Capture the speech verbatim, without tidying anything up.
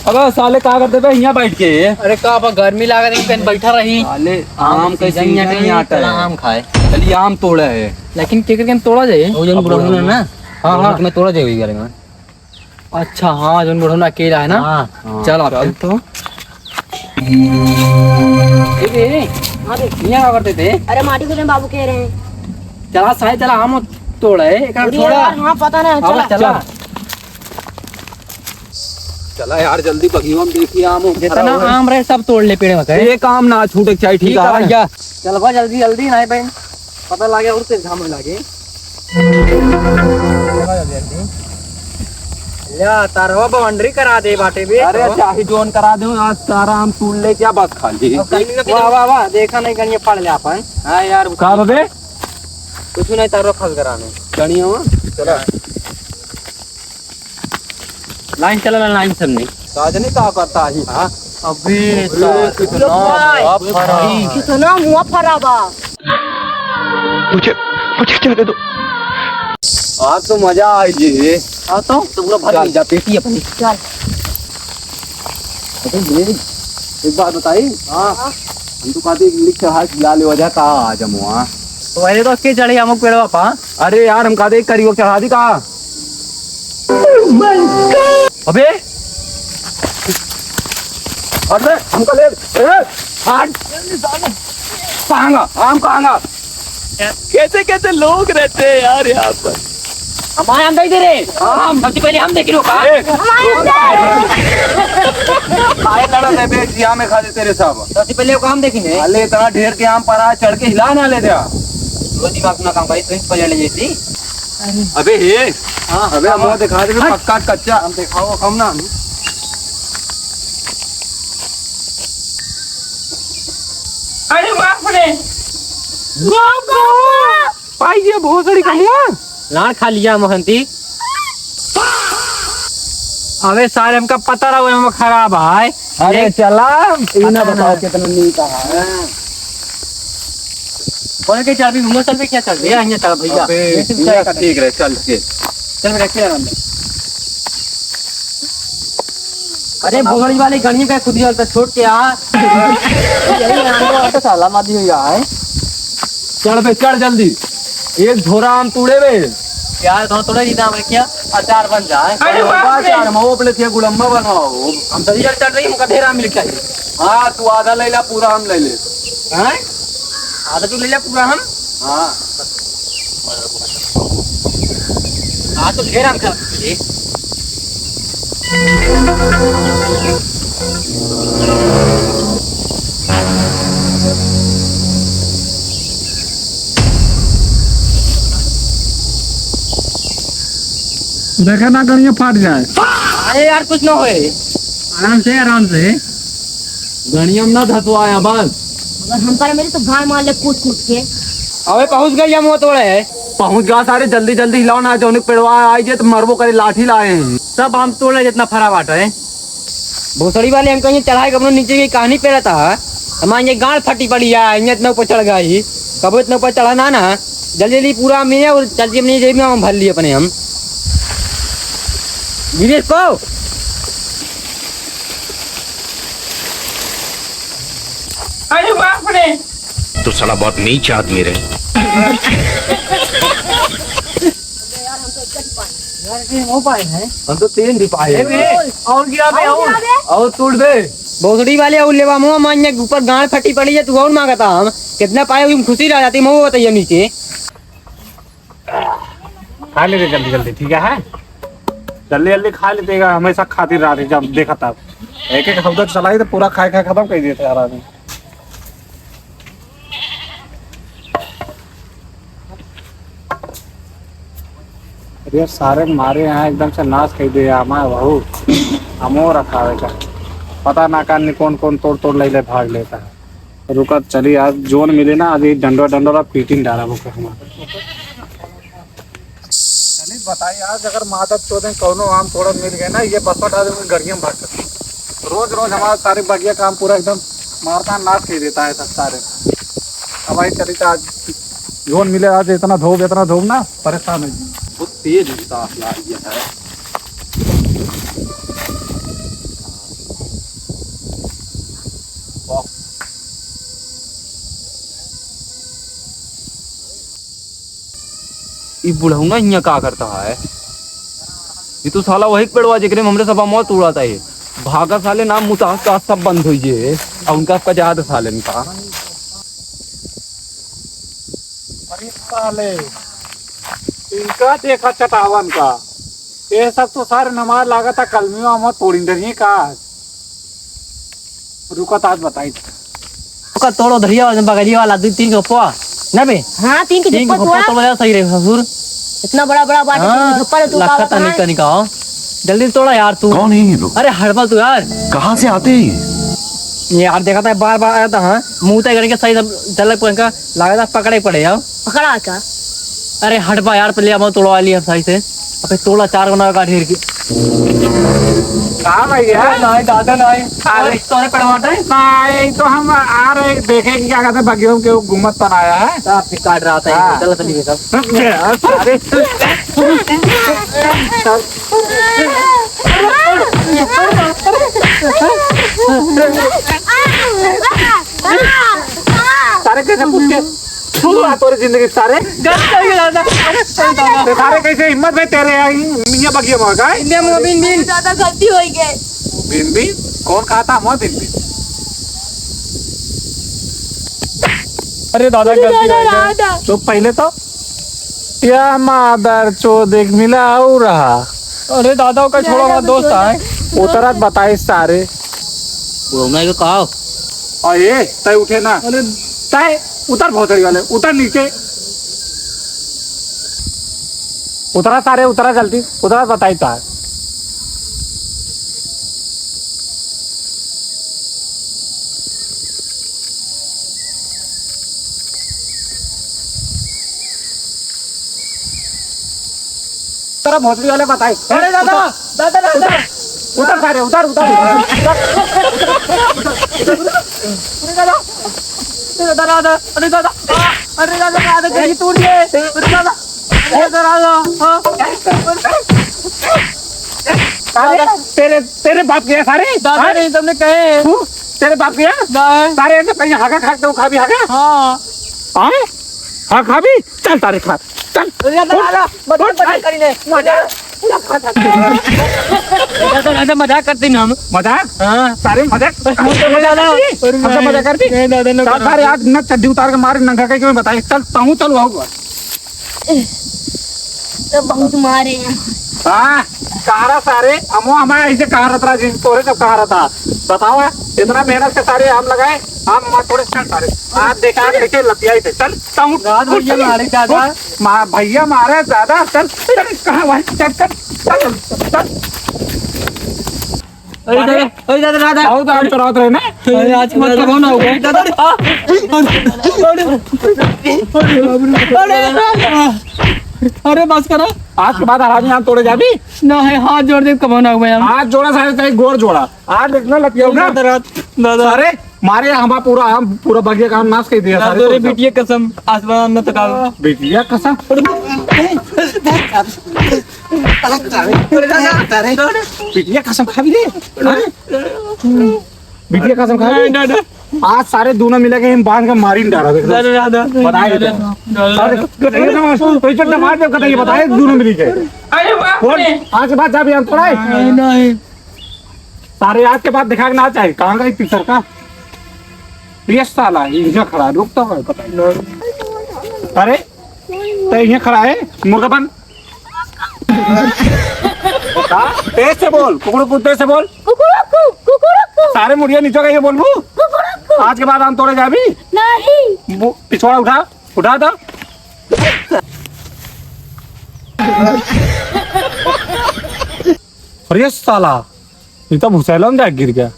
अबे साले, का करते बे हियाँ बैठ के? अरे का बा, गर्मी लागत है, कहीं बैठा रही। साले, आम आम के सीजन सीजन है, ही आता चला है। आम खाए। चलिए, आम तोड़ा है। लेकिन केकर के तोड़ा जाए? वो जौन अब बुढ़ऊ बुढ़ऊ ना। ना। हाँ, हाँ। मैं तोड़ा जाए वही बारे में। अच्छा, हाँ, जौन बुढ़ऊ ना अकेला है ना। हाँ। हाँ, चल, आप चल। चल तो। ए, ए, ए, हाँ रे। हियाँ का करते थे? अरे, माटी को बाबू कह रहे हैं। चला, साले, चला, आम तोड़ा है, एक अरे छोड़ा। यार, हाँ, पता ना, हाँ, चला। चला। चला यार, जल्दी बगिया में देखिए, आम उम जितना फरा हुआ है। आम रहे, सब तोड़ ले पेड़ में से। एक आम ना छूटे के चाही, ठीक ठीक है है। भैया। चल बा जल्दी जल्दी, नहीं भाई, पता लागे और तेज घाम लागे। चल बा जल्दी जल्दी। या तारवा बाउंड्री करा दे बाटे बे। अरे तो। चाही जोन करा दे, आज सारा आम तोड़ ले क्या बस खाली। अब कहीं ना वाह, कहीं वाह, वाह, देखा नहीं कहीं पड़ ले अपन। हाँ यार, का बे? कुछ नहीं, तारवा खल कराने। कहीं हो? चला। लाइन चला ना, लाइन सब नहीं। साजनी का करता ही, हाँ? अबे, अबे, साला, कितना कितना मुआ फरा। भाई। कितना मुआ फरा बा। मुझे, मुझे जाने दो। आज तो मजा आई जी। हाँ तो? तो पूरा भर चल। ले जा, पेटी अपनी। चल। अबे, ये, एक बात बताई? हाँ। हम तो कहते एक लिख चढ़ा के ला ले वजह का आ जमुआ। तो पहले तो उसके चढ़े हम पेड़वा पा। अरे यार, हम कहते एक करियो चढ़ा दी का? अबे! अरे, हमका ले, ए, हट! कहाँ गा? आम कहाँ गा? कैसे कैसे लोग रहते हैं यार यहाँ पर। हमारे आम दे दे रे। आम सबसे पहले हम देख लो का? ए, हमारे आम दे। काहे लड़ा थे बे, जिया में खा देते रे सब। सबसे पहले ओका हम देखी ने। अले इतना ढेर के आम पर आ चढ़ के हिला ना ले जा। वो दिमाग ना काम भाई, तुम पहले ले जैसी। अबे हे। हाँ, अबे हम हाँ। वो दिखा दे, हट। पक्का कच्चा। हम दिखाओ, हम ना। अरे बाप रे। बाप रे। पाई ये भोसड़ी का मुआ। लाड़ खा लिया महंती। अबे सारे हमका पता रहा हम खराब है। अरे देख। चला, ई ना पता बताओ नहीं। कितना नीक है। बोल के चाबी घूमो चल बे, क्या चल बे? यहाँ चल भैया। अबे, ये सिर्फ ये चाय का ठीक रहे, चल के। चल बेटा, क्या नाम है? अरे भोगड़ी वाले गणिये का खुद ही चलता छोड़ के आ। यही आने वाला तो साला मादी हुई है। चढ़ बे, चढ़ जल्दी। एक झोरा आम तूड़े बे। यार, तो थोड़ा ही दाम है क्या? अचार बन जाए। अरे बाप रे। अचार, हम अपने थे गुड़म्बा बनवाओ। हम सही जगह चढ़ रही, हमका ढेर आम मिल चाहिए। हाँ, तू आधा ले ला, पूरा हम ले ले। हैं? आधा तू ले ला, पूरा हम? हाँ। हाँ, तो ढेर आम खा ले। देखा ना, गणिया फाट जाए। अरे यार, कुछ ना होए। आराम से, आराम से। गणिया में ना धतवाया बस। अगर हम करे मेरी तो भाई मार ले कूट कूट के। अबे पहुँच गई हम वो तोड़े है। पहुँच गया सारे, जल्दी जल्दी हिलाओ ना, जौन पेड़वा आई जे तो मरबो करे, लाठी लाए हैं। सब हम तोड़े जितना फरा बाटा है। भोसड़ी वाले हम कहीं चढ़ाई कबनो नीचे की कहानी पे रहता है। हमारे ये गांड फटी पड़ी है, ये इतना ऊपर चढ़ गई। कबो इतना ऊपर चढ़ा ना ना। जल्दी जल्दी पूरा हम ये और जल्दी हमने जेब में हम भर लिए अपने हम। दिनेश को। अरे बाप रे। तो साला बहुत नीच आदमी रहे। यार, ये हो पाए हैं। हम तो तीन भी पाए ए हैं। बे, और गिरा बे, और और। गिरा बे। और तोड़ बे। भोसड़ी वाले और लेवा मुँह मान्य के ऊपर गांड फटी पड़ी है, तू और मांगता हम। कितना पाए हुई खुशी रह जाती, मुँह बताइए नीचे। खा ले रे जल्दी जल्दी, ठीक है, हैं? जल्दी जल्दी खा लेते हैं, हमेशा खातिर रहा थे, जब देखा तब। एक एक हफ्ता चलाई तो पूरा खाए खाए खत्म कर देते यार आदमी। अरे सारे मारे यहाँ एकदम से नाश कर दे, हमारे बहू हमो रखा है का। पता ना कान कौन कौन तोड़ तोड़ ले ले भाग लेता है। रुका, चली, आज जोन मिले ना, आज ये डंडा, डंडा वाला पीटिंग डाला वो हमारा। चलिए बताइए, आज अगर माता चोदन कौनो आम तोड़त मिल गए ना, ये बसवा डाल देंगे गड़िया में भर कर। रोज, रोज हमारा सारे बगिया काम पूरा एकदम मारता नाश कर देता है सब सारे। अब भाई चलिए, आज जोन मिले, आज इतना धूप, इतना धूप ना, परेशान है। बहुत तेज उगता है। ई बुढ़ौना हियाँ का करता है? ये तो साला वही पेड़वा जेकरे में हमरे सबा मौत उड़ाता है। भागा साले, नाम मुताहस का सब बंद होई जे। अब उनका सबका याद साले इनका। अरे साले, इनका देखा चटावन का। ये सब तो सारे नमाज लागता कलमिया हम तोड़िन डरिए का। रुका, तो आज बताई। ओका तोड़ो धरिया वाला, बगलिया वाला, दू तीन के ऊपर। ना बे? हाँ, तीन के तीन के ऊपर ऊपर तोड़ा। तोड़ो, ज्यादा सही रहे ससुर। इतना बड़ा बड़ा बाटे, हाँ, तीन के ऊपर तू का लखा बताए? तनी कनी का हो। जल्दी तोड़ा यार तू। कौन है ये लोग? अरे हड़बल तू यार। कहाँ से आते हैं ये? ये यार देखा था बार बार आया था, हाँ। मुंह तय करके सही सब चल पड़ेगा, लगा था पकड़े पड़े यार। पकड़ा का? अरे हट बा यार, पहले हम तोड़वा लिया सही से। अबे तोड़ा चार गुना का ढेर की। का भैया? अरे नाई दादा नाई। अरे। अरे तोरे पड़वाता है? नाई, तो हम आ रहे देखे कि क्या कहते हैं, बगियों के वो घूमत पर आया है। आप भी काट रहा था, हाँ। गलत नहीं है सब। अरे। सारे कैसे पूछ के छू आ तोरी जिंदगी सारे। गलत हो गया दादा। अरे, sorry दादा। ते सारे कैसे हिम्मत भाई तेरे यहाँ मियाँ बगिया में का? इंडिया में बिन बिन। दादा गलती हो गई। बिन बिन? कौन कहा था हमारा बिन बिन? अरे दादा, गलती हो गई। दादा। तो पहले तो या मादर चोद एक मिला और रहा। अरे दादा, ओका छोड़ो, हमारा दोस्त आए। उतरत बताइस सारे। बुढ़ौना के कहो। अरे, तय उठे ना। अरे। तय उतर भोसड़ी वाले, उतर नीचे। उतरा सारे, उतरा जल्दी, उतरा बताई तार। तेरा भोसड़ी वाले बताई। अरे दादा, उतर, दादा, दादा। उतर, उतर सारे, उतर, उतर। अरे दादा, अरे दादा, अरे दादा, अरे दादा, दादा, कहीं टूट गए। अरे दादा, अरे दादा, दादा, हाँ। अरे तेरे, तेरे बाप के सारे? दादा हाँ? नहीं, तुमने कहे। तू? तेरे बाप के यहाँ? नहीं। सारे ऐसे पहले हागा खा के खा भी हागा? हाँ। हाँ? हाँ, खा भी? चल तारे खा, चल। अरे, दादा, उठ, दादा, मजाक, उठ, मजाक करी ने। मजाक, मजाक खा, खा, खा। दादा, दादा, मजाक करते ना हम। मजाक? हाँ। सारे मजाक। अरे, दादा, हमसे मजाक करती? अरे, हमसे नहीं, मजाक करती? नहीं, दादा, ना चल, करो। सारे आज न चड्डी उतार के मारे, नंगा करके मैं बताए। चल, ताहू चल, वहाँ। तो बहुत मारे हैं। हाँ, कहा रहा सारे, अमो हमारे ऐसे कहा रहता, जिन तोरे सब कहा रहता। बताओ, इतना मेहनत से सारे आम लगाए, आम हमारे थोड़े चल सारे। आज देखा, आज कैसे लतियाई थे। चल, चल, उठ, रात उठ, भैया चल, मारे ज्यादा। उठ। मा-, भैया मारे ज्यादा। चल, चल, कहाँ भाई? चल, चल, चल, चल। अरे दादा, अरे दादा, दादा। बहुत आम चुरावत रहे ना? अरे आज मत कहो ना, हो गया। दादा, अरे, अरे, अरे, अरे, बस करो। आज के बाद हरामी आम तोड़े जाबी? ना है, हाथ जोड़ दे, कबो ना हुआ हम। हाथ जोड़ा सारे, चाहे गोड़ जोड़ा। आज देखना लतियाऊ ना। दादा, दादा। सारे मारे हमारा पूरा आम, पूरा बगिया का आम नाश कर दिया दादा, सारे तोरे तोड़ के। बिटिया कसम, आसमान न तकाओ। बिटिया कसम? बिटिया कसम खा भी ले। हाँ? बिटिया कसम खा नहीं, भी? दादा। आज सारे दोनों मिला के हम बांध के मारी डाला, देख लो। दादा, दादा। बताए दादा, देते हैं। दादा, सारे दादा। कतई ना मार, तो इज्जत ना मार दे, कतई बताए दोनों मिली के। अरे बाप बोल, रे। आज के बाद जा भी हम तोड़ाए। नहीं, नहीं। सारे आज के बाद दिखा के ना चाहे, कहाँ गई तीसर का? ये साला, ये यहाँ खड़ा, रुक तो है, पता नहीं। अरे, तो यहाँ खड़ा है, मुर्गा बन। हाँ, तेज से बोल, कुकड़ू कू, तेज से बोल। कुकुरुकू, कुकुरुकू। सारे मुड़िया नीचे का ये बोलबू? कुकुरुकू। आज के बाद आम तोड़े जाबी? नहीं। वो पिछवाड़ा उठा, उठा दो। अरे साला, ये तो भुसैलन जा गिर गया।